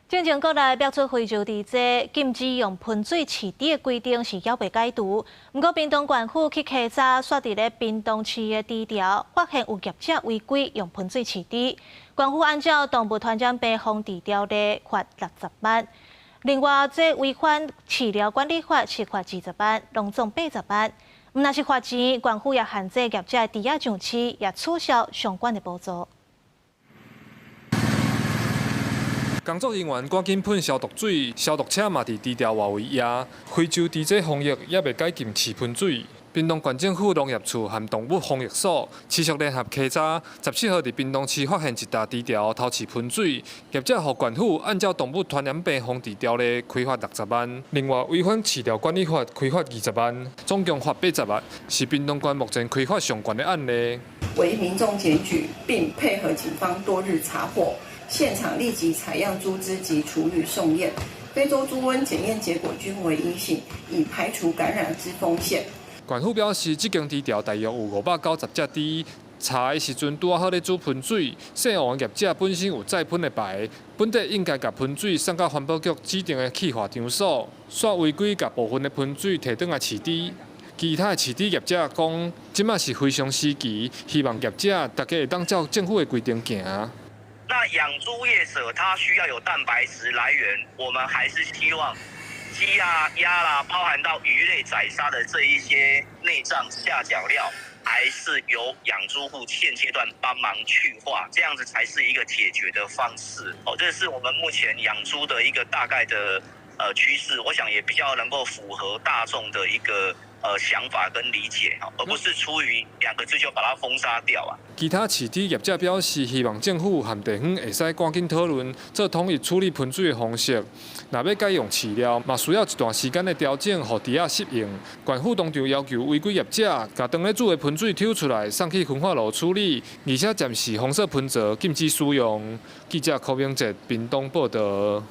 進前國內爆出非洲豬瘟禁止用噴水飼豬的規定是猶未解除，毋過屏東縣府去稽查，煞佇咧屏東市的豬寮，發現有業者違規用噴水飼豬。縣府按照動物傳染病防治條例罰60萬，另外這違反飼料管理法是罰20萬，攏總80萬。毋但是罰錢，縣府也限制業者的豬仔上市，也取消相關的補助。工作人員趕緊噴消毒水，消毒車嘛佇豬寮外圍壓。非洲豬瘟防疫猶未解禁飼噴水，屏東縣政府農業處和動物防疫所持續聯合稽查，17號佇屏東市發現一棟豬寮偷飼噴水，業者予縣府按照動物傳染病防治條例開罰60萬，另外違反飼料管理法開罰20萬，總共罰80萬，是屏東縣目前開罰上懸的案例。為民眾檢舉，並配合警方多日查獲。現場立即採樣豬隻及廚餘送驗，非洲豬瘟檢驗結果均為陰性，已排除感染之風險。縣府表示，這間豬寮大約有590隻豬，查的時陣拄仔好咧煮噴水，姓王業者本身有載噴的牌，本底應該共噴水送到環保局指定的氣化場所，煞違規共部分的噴水提轉來飼豬。其他的飼豬業者講，這馬是非常時期，希望業者大家會當照政府的規定行。那養豬業者他需要有蛋白質來源，我們還是希望雞啊、鴨啦，包含到魚類宰殺的這一些內臟下腳料，還是由養豬戶現階段幫忙去化，這樣子才是一個解決的方式。哦，這是我們目前養豬的一個大概的趨勢，我想也比較能夠符合大眾的一個想法跟理解，而不是出於兩個字就把它封殺掉啊。其他飼豬業者表示，希望政府和地方會使趕緊討論，做統一處理噴水的方式。若欲改用飼料，嘛需要一段時間的調整，予豬仔適應。縣府當場要求違規業者，共當咧煮的噴水抽出來，送去焚化爐處理，而且暫時封鎖噴槽，禁止使用。記者柯明哲屏東報導。